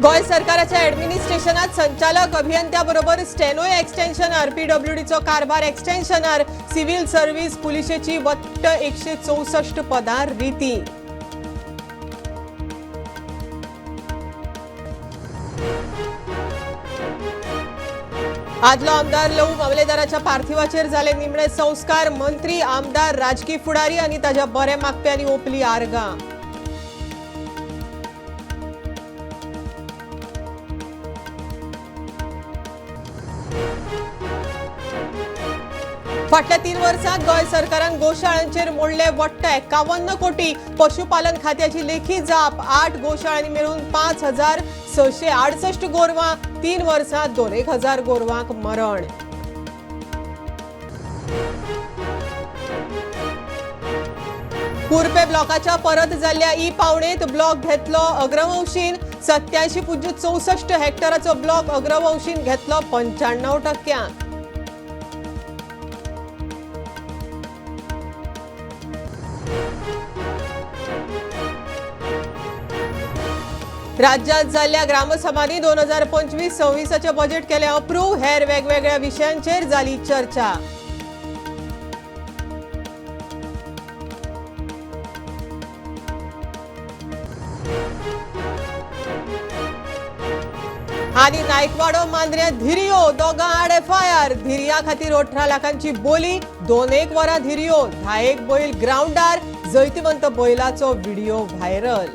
गोंय सरकाराच्या ॲडमिनिस्ट्रेशनात संचालक अभियंत्याबरोबर स्टेनोय एक्सटेन्शन आरपीडब्ल्यूडीचो कारभार एक्सटेन्शनार सिव्हिल सर्व्हिस पुलिशेची वट्ट 164 पदां रिती. आदलो आमदार लवू मामलेदाराच्या पार्थिवाचेर जाले निमणे संस्कार. मंत्री, आमदार, राजकी फुडारी आनी ताच्या बरे मागप्यांनी ओंपली आर्गां. फाटल्या 3 वर्सांत गोंय सरकारान गोशाळांचेर मोडले वट्ट 51 कोटी. पशुपालन खात्याची लेखी जाप. 8 गोशाळांनी मेळून 5668 गोरवां. 3 वर्सांत 2,000 गोरवांक मरण. कुर्पे ब्लॉकाच्या परत जाल्ल्या ई पावणेत ब्लॉक घेतलो अग्रवंशीन. 87.64 हेक्टराचो ब्लॉक अग्रवंशीन घेतलो 95%. राज्यात जाल्ल्या ग्रामसभांनी 2025-26 बजेट केलें अप्रूव्ह. हेर वेगवेगळ्या विशयांचेर जाली चर्चा. आनी नायकवाडो मांद्र्या धिरयो दोगां आड एफआयआर. धिरया खातीर 18 लाखांची बोली. 2-1 वरां धिरयो. 10 बैल ग्रावंडार. जैतिवंत बैलाचो व्हिडिओ व्हायरल.